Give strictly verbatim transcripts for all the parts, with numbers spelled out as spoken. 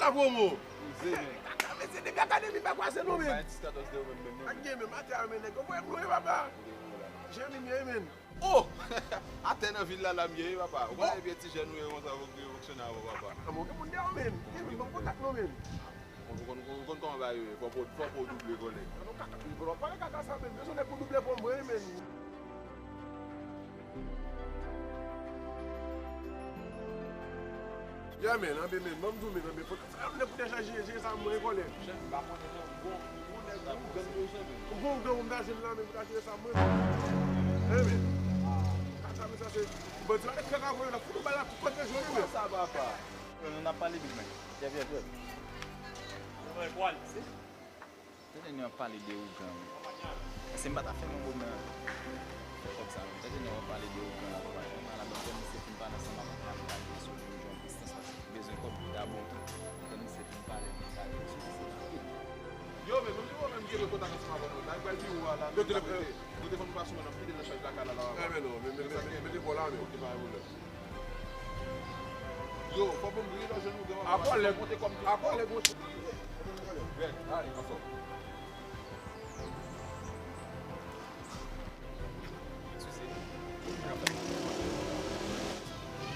A gwo mo. Kaka, mesye, depi akademi pa kwaze non, men. Ak gen menm atè a, men, nèg yo voye m lwen, papa. Jeremy, men, men. Oh! Atè nan vil la, la m ye, wi, papa. Ou konnen ebyen ti jèn ou ye, konsa, ou gen fonksyonè avè w, papa. Bon, gen moun deyò, men. Gen moun, ban m kontak non, men. Ou konn, ou konn kòman bagay yo ye. Fò pou, fò pou w double kòlèg. Non, kaka, ou pa pale kaka sa, men. Bezwen nèg pou double pou mwen, men. Yeah, men, anben, men, ban m di w, men, anben, fò sa, nèg pou deja jere, jere sa mwen kòlè. Chèf, m pa konnen non, bon, bon nèg, bon gang yo, chèf. Bon gang, m ta jwenn la, men, pou ta jere sa mwen. Eh, men. Kaka, men, sa se, bandi la, trè ka voye la, fout ou bal la, tout kote jwenn, men. Sa, papa. Nou, n ap pale big man. Chèf, chèf, chèf. Mwen, kwa l, se Tande nèg ap pale de ougan, wi. Èske m pa ta fè manbo nan fè kòb sa, wi? Tande nèg ap pale de ougan la, papa. Kòman la, bon, kòm misye fin pale ansanm avè m, m ap pale sou li, yon distans, paske m bezwen kòb dabò tou. Kòm misye fin pale, m pale sou li, se rapid. Yo, men, menm si ou menm ki gen kontak ansanm avè nou, n a pral pi wo a la, nou telefòn nou pa sou mwen, n ap kite l nan chaj lakay la, la, la. Eh, men non, men, men, men, men, men, men, men, Yo, fò pou m griye lò jwenn ou gen. Akò lè, monte kòm akò lè, monte. Red, ale, ansanm. Eskize.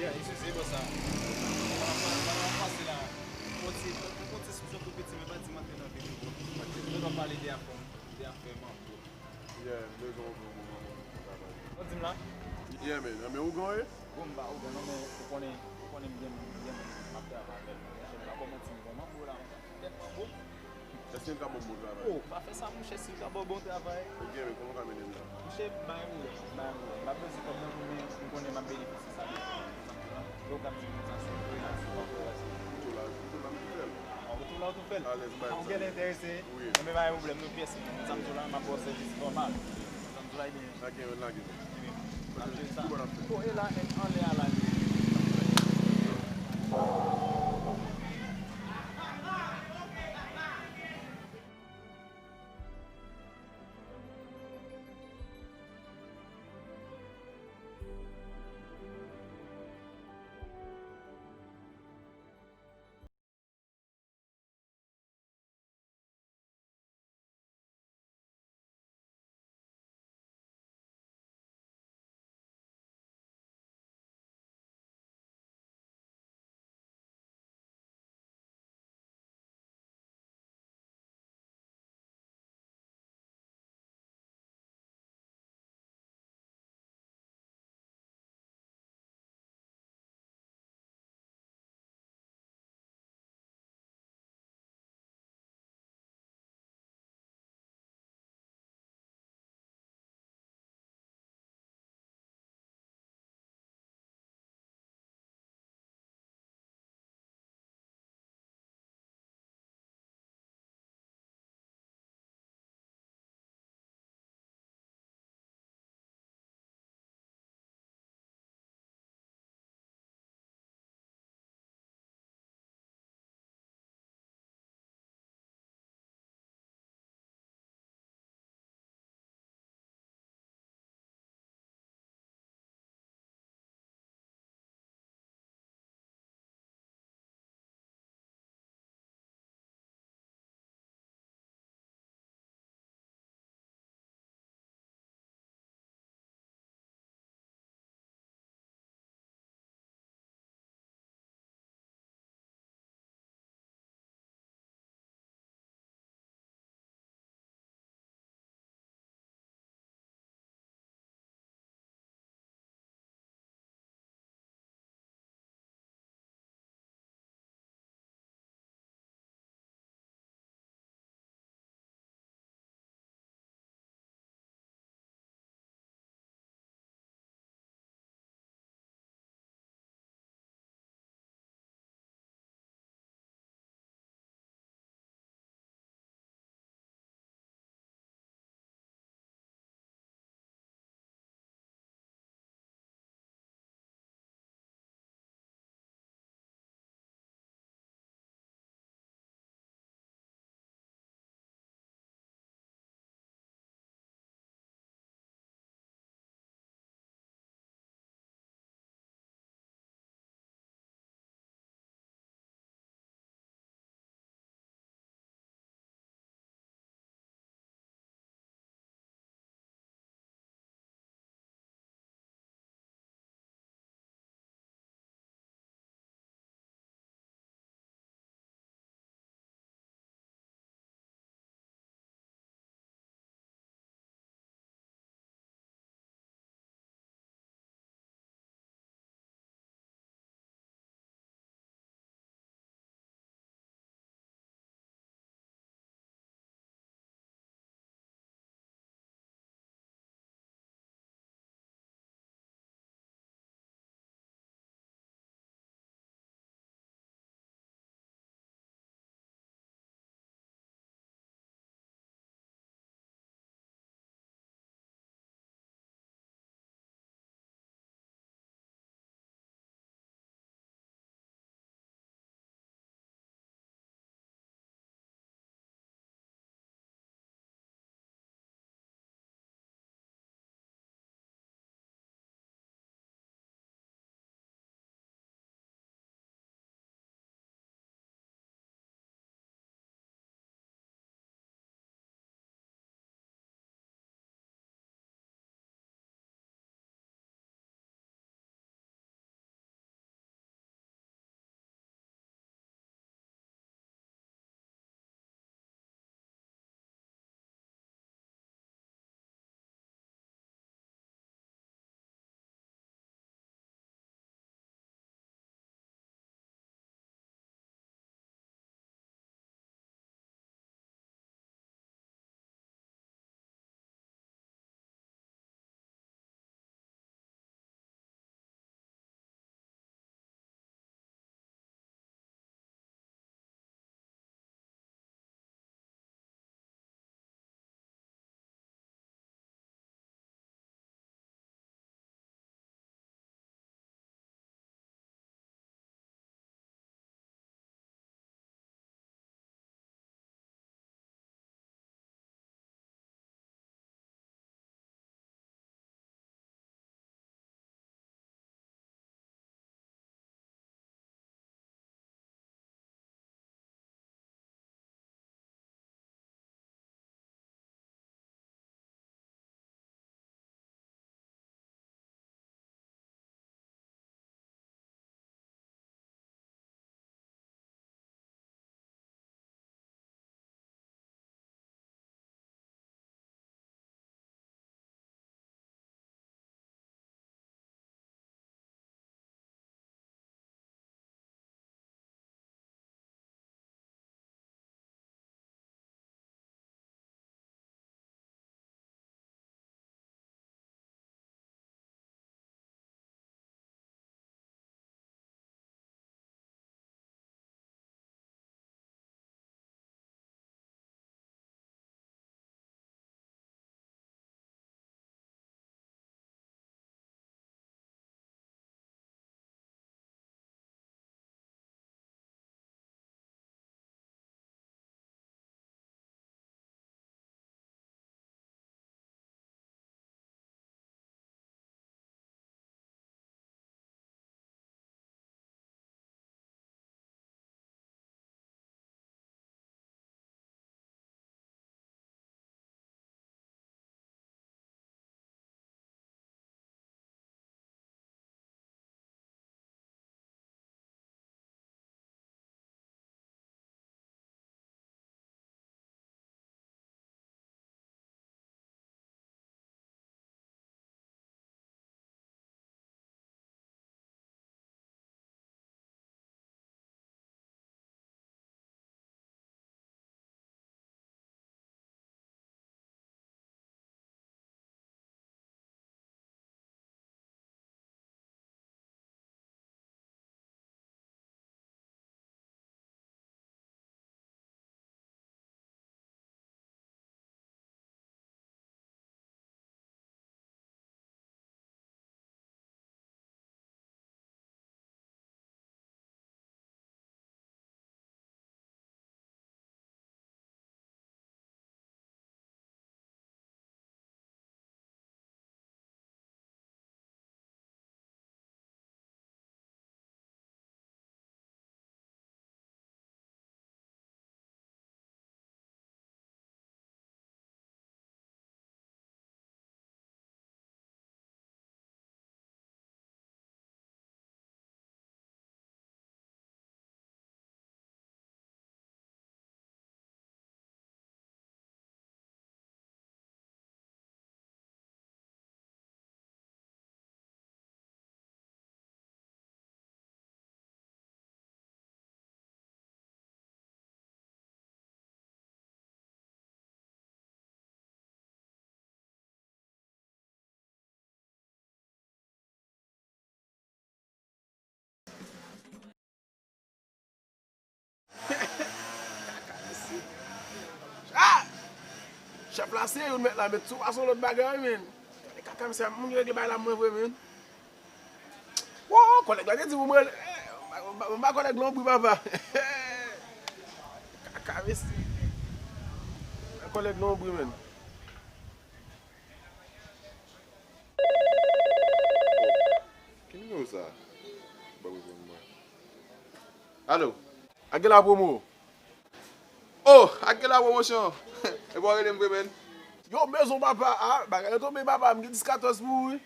Yeah, eskize, bò sa. Pandan, pandan, pandan w ap pase la, yon ti, yon ti soupsyon tou piti, men pa di m antre nan vi nou. Mwen t ap pale de afè, de afè manbo. Yeah, m bezwen w pou mwen travay. Ou di m la? Yeah, men, nan men ougan w ye? Bon, m pa ougan non, men ou konnen, ou konnen m gen moun, m gen moun m ap travay avè l. Monchè, m pa ba w manti, m gon manbo la, m ap fè tèt manbo. Èske l ka ban m bon travay? Oh, pa fè sa, monchè, si l ka ba w bon travay. Ok, men kòman w ka mennen m la? Monchè, bay ou, bay ou. M pa bezwen kòb nan men, m konnen m ap benefisye sa de. Yo ka di konsa, se vre, la, se pa vre, la, se vre. Ou tou la, ou tou la, m tou fè l. Ou tou la, ou tou fè l. Alèz, bay m sa. Ou gen enterese? Wi. Enben, pa gen pwoblèm, nou pyès. Sa m tou la, m ap ba w sèvis nòmal. Sa m tou la, ebyen. Lage, lage. Ebyen, n ap jere sa. Ki bò n ap fè? Oh, e la, anlè a la, li. Chèf la serye wi, mèt la, mèt sou pa son lòt bagay, men. Gade kaka, mesye, moun ki regle bagay la, mwen vre, men. Wo, kòlèg la te di pou mwen, eh, m pa kòlèg lonbri, papa. Kaka, mesye. Kòlèg lonbri, men. Ki nimewo sa? Ba reponn mwen. Alo? Ak gen la pwomo. Oh, ak gen la pwomosyon. E pa w rele m vre, men. Yo, mezon papa, a, bagay yo tonbe, papa, m gen dis katòz pou ou, wi.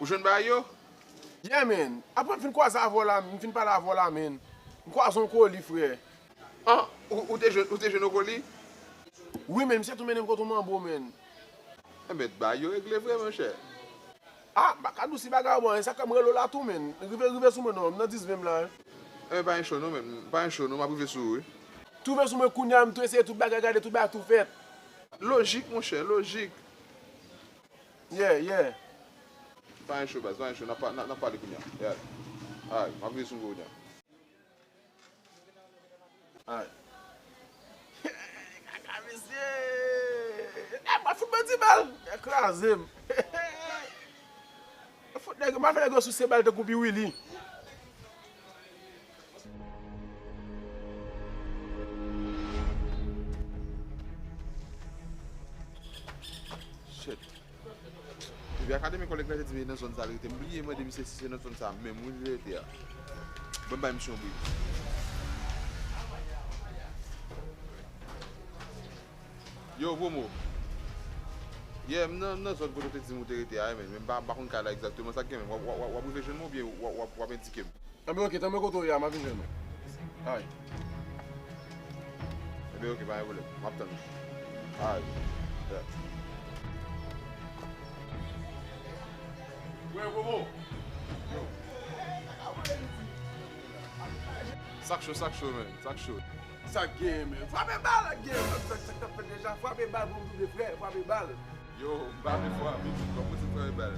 Ou jwenn bagay yo? Yeah, man. Apre m fin kwaze avè w la, m fin pale avè w la, man. M kwaze yon koli, frè. An, ou, ou te jwenn, ou te jwenn yon koli? Wi, man, misye tou mennen m kote yon manbo, man. Enben, bagay yo regle vre, monchè. Ah, m pa ka dousi bagay ou, man. E sa k fè m rele w la tou, man. Rive, rive sou mwen non, m nan dis ven m la, wi. Enben, pa gen cho non, man. Pa gen cho non, m ap rive sou ou, wi. Tou rive sou mwen kounye a, m tou eseye tout bagay, gade tout bagay tou fèt. Lojik, monchè, lojik. Yeah, yeah. Pa gen cho, baz, pa gen cho. N ap pa-, n ap, n ap pale kounye a. Yeah. Alright, m ap rive sou ou kounye a. Ay. Kaka, mesye. Eh, mwen fout bandi bal. Nèg kraze m. Fout nèg, mwen fè nèg yo souse bal tankou Piwili. Shit. Epi akademi kòlèg la te di m nan zòn sa li rete. M bliye mande misye si se nan zòn sa menm wi li rete a. Ban m bay misye yon bri. Yo, Pwomo. Yeah, m nan, m nan zòn kote w te di m ou te rete a, men, men m pa, m pa konn kay la egzakteman. Sa k gen menm? W ap, w ap, w ap, w ap rive jwenn mwen oubyen w ap, w ap, w ap endike m? Enben, oke, tanmen kote w ye a, m ap vin jwenn ou. Ay. Enben, oke, pa gen pwoblèm. M ap tann ou. Ay. Yeah. Wè, Bobo. Yo. Sa k cho, sa k cho, man. Sa k cho. Sa k genyen, men? Frape bal, genyen, men. Sa, sa k t ap fèt deja? Frape bal pou m toude, frè. Frape bal. Yo, m pa vle fwa, men kòm ou di m frape bal.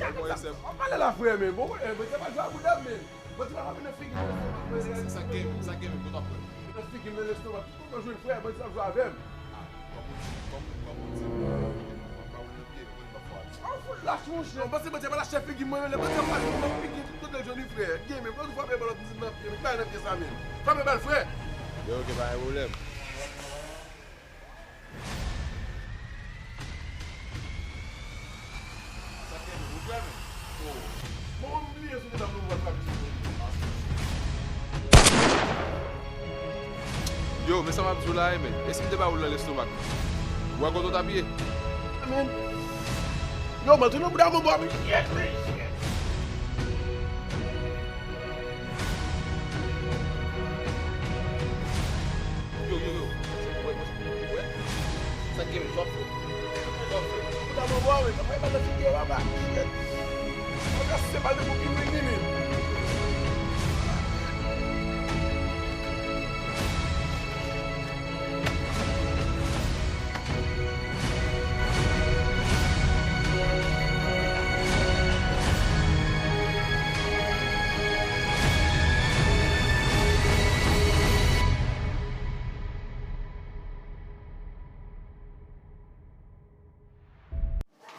Gade sa, w ap pale la, frè, men. Bon, eh, men se pa jwe ak bouda m, men. Bandi la frape nan figi m, nan lestomak, men. Sa, sa k genyen, sa k genyen, men, kote w ap pran? Nan figi m, nan lestomak. Tout kote w jwenn, frè, bandi la ap jwe avè m. Ah, kòm ou di, kòm, kòm ou di, m pa wè l nan pye, m pa fwa. Ou fout lach, monchè. Ou panse bandi ap al achte figi m, mwen, lè bandi ap pale, m ap pike tout kote l jwenn li, frè. Genyen, men, bandi frape bal, w ap di m nan pye, men ki bagay nan pye sa, men? Frape bal, frè. Yo, oke, pa gen pwoblèm. Yo, men sa m ap di w la, men. E si m te ba ou l nan lestomak? Ou wè kote w t ap ye? Men. Yo, mwen tounen bouda mwen bò, men. Yo, yo, yo. Wè, wè, wè. Sa k gen menm? Sa w ap fè? Sa w ap fè? Bouda mwen bò, men. Sa fè mal nan figi a, papa. Shit. Mwen ka se bal de pou ki vini, men.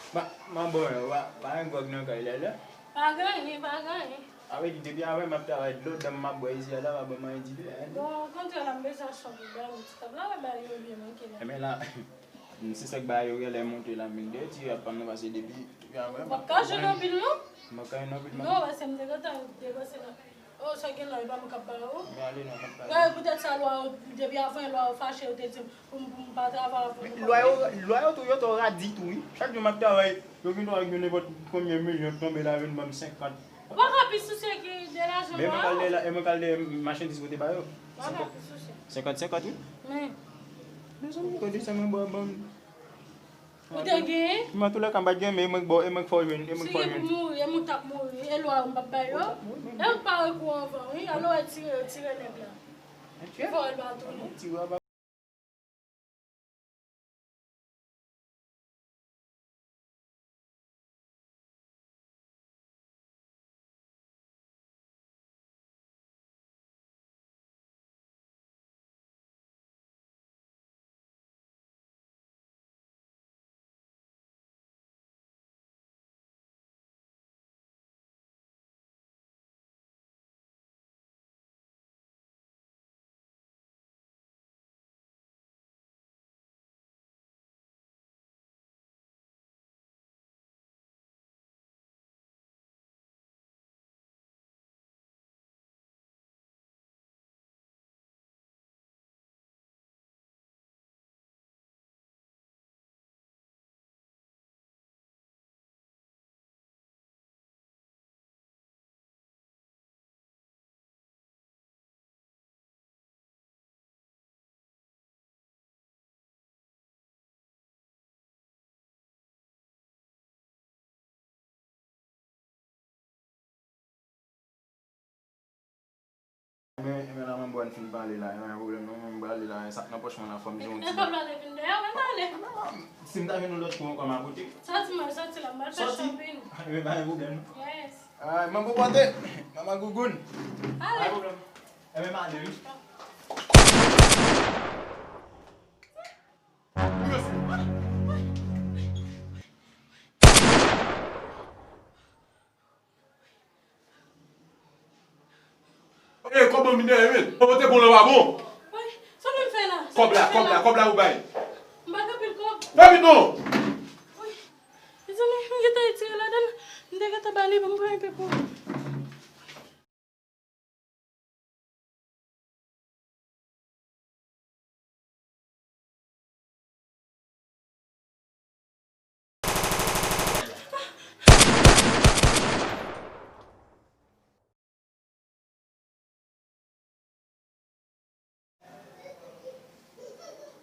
Ma, manbo, pa, pa gen gwòg nan kay la, la? Pa gen anyen, pa gen anyen. A vle di, depi avè m ap travay, dlo dan m m ap bwè isi a la, pa ban m anyen ditou, anyen. Bon, okontrè, la, m bezwen achte yon bagay, yon ti tab la, wè bagay yo byen manke la. Enben la, se sa k bagay yo genlè monte la, men de ti rad pa m nan pase depi, depi avè m. W ap ka jwenn anpil, non? M ap ka jwenn anpil, non, paske m te gentan depanse nan. Oh, sa gen la, e pa mwen k ap ba ou? Men ale non, m ap pale. Wè, poutèt sa, lwa yo, depi avan, lwa yo fache, yo te di m pou m, pou m pa travay avè yo. Men lwa yo, lwa yo tou, yo twò radi tou, wi. Chak jou m ap travay, yo gen dwa gen nenpòt konbyen milyon tonbe la, vin ban m senkant. Ou pa ka pi sousye ki de lajan lwa yo. Men mwen k al de la, e mwen k al de machandiz pou te ba yo. Ou pa ka pi sousye. Senkant senkant, wi. Men. Mezanmi, gade sa mwen ba, ban m. Ou te genyen? Men antoulèka, m pa t gen, men e mwen k ba w, e mwen k fè w jwenn, e mwen k fè w jwenn. Si gen pou mouri, e mwen k t ap mouri, e lwa yo m p ap bay yo. E ou t pare kou anvan, wi. Alò, wè tire, tire nèg la. Fò lwa tounen. Mwen fin pale la, pa gen pwoblèm non, mwen prale la, sa k nan pòch mwen la, fò m jwenn yon ti. Kòb la te vin dèyè, mwen prale. Si m ta jwenn yon lòt kou ankò, m a pote. Sòti, mwen sòti la, m al fè shopping. Sòti? Pa gen pwoblèm non. Yes. Ay, manman pote, manman gougoun. Ale. Pa gen pwoblèm. Enben, m ale, wi. E, kòb an minè, men. Ou te bon lè w pa bon. Woy, sa pou m fè la? Kòb la, kòb la, kòb la ou bay. M pa gen anpil kòb. Fè vit non. Woy, mezanmi, m gentan retire ladan l. M te gentan ba li pou m pran enpe pou ou.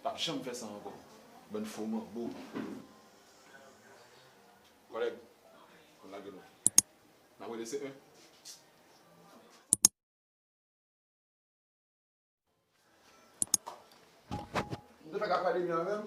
P ap janm fè sa ankò. Bann fo manbo. Kòlèg, ann lage nou. N ap rele C un. M te fè akademi avè m.